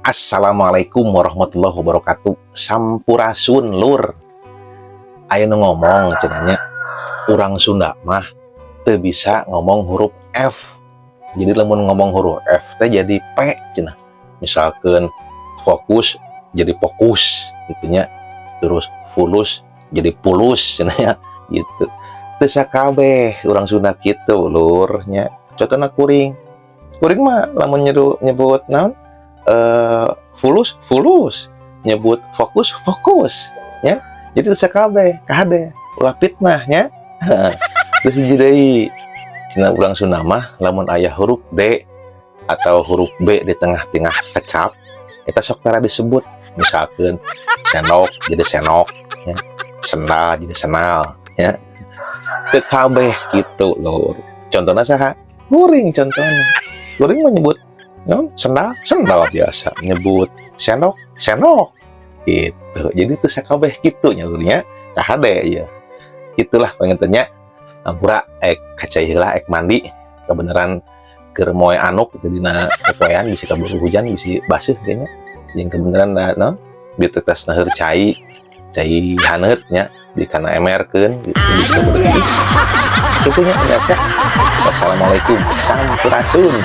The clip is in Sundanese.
Assalamualaikum warahmatullahi wabarakatuh. Sampurasun, Lur. Aya nu ngomong cenah nya, urang Sunda mah teu bisa ngomong huruf F. Jadi lamun ngomong huruf F teh jadi P cenah. Misalkan fokus jadi pokus gitu nya. Terus fulus jadi pulus cenah nya gitu. Teu sakabeh urang Sunda kitu, Lur, nya. Contohna kuring. Kuring mah lamun nyebut naon? Fulus fulus, nyebut fokus fokus ya. Jadi teu sakabeh, kade ulah fitnah nya. Terus hiji deui, cenah urang Sunda mah lamun aya huruf D atau huruf B di tengah-tengah kecap eta sok tara disebut. Misalkan sendok jadi senok ya, sendal jadi senal ya. Teu kabeh gitu, Lur. Contohnya saha? Kuring. Contohnya kuring menyebut no, sendal sendal biasa, nyebut sendok senok gitu. Jadi teu sakabeh kitu nya, Lur, nya. Kahade ya, itulah panginten nya. Ampura, ek ka cai heula, ek mandi. Kebenaran keur moe anuk gitu dina popoean, bisa kaburu hujan, bisa baseuh kayaknya. Jeung kebenaran da no ditetes naheur cai, cai haneut nya di kana emerkeun gitu, bisa kaburu tiis kitu nya, pemirsa. Wassalamualaikum, sampurasun.